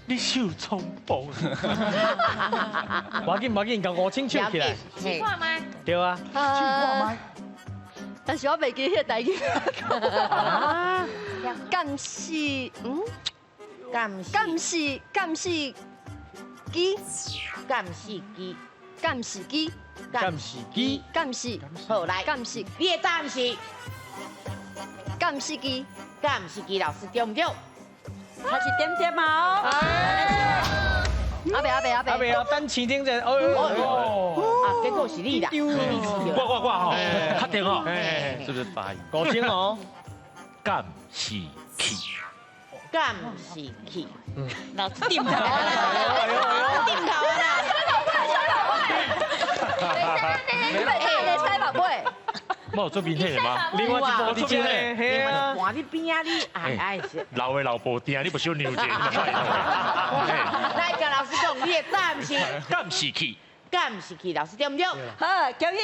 你受創暴。無要緊無要緊，共5000唱起來。試看覓？對啊。試看覓。但是我袂記彼個台語。敢是嗯？敢敢是敢是機？敢是機？敢是機？敢是機？敢是？好來，敢是？你的答案是？敢是機？敢是機？老師對毋對？他是點點嘛？阿伯阿伯阿伯阿伯啊，等市長者，哦，啊，結果是你啦，我我我吼，確定哦，是不是發音？5000哦，敢是去？敢是去？老師點頭啦，點頭啦。你袂使你使目尾。冇做明顯的嗎？另外一部佇這咧，嘿啊，換你邊仔你，哎哎是。老的老婆定，你不小讓者。來，共老師講，你的答案是？敢是去？敢是去？老師對毋對？好，恭喜。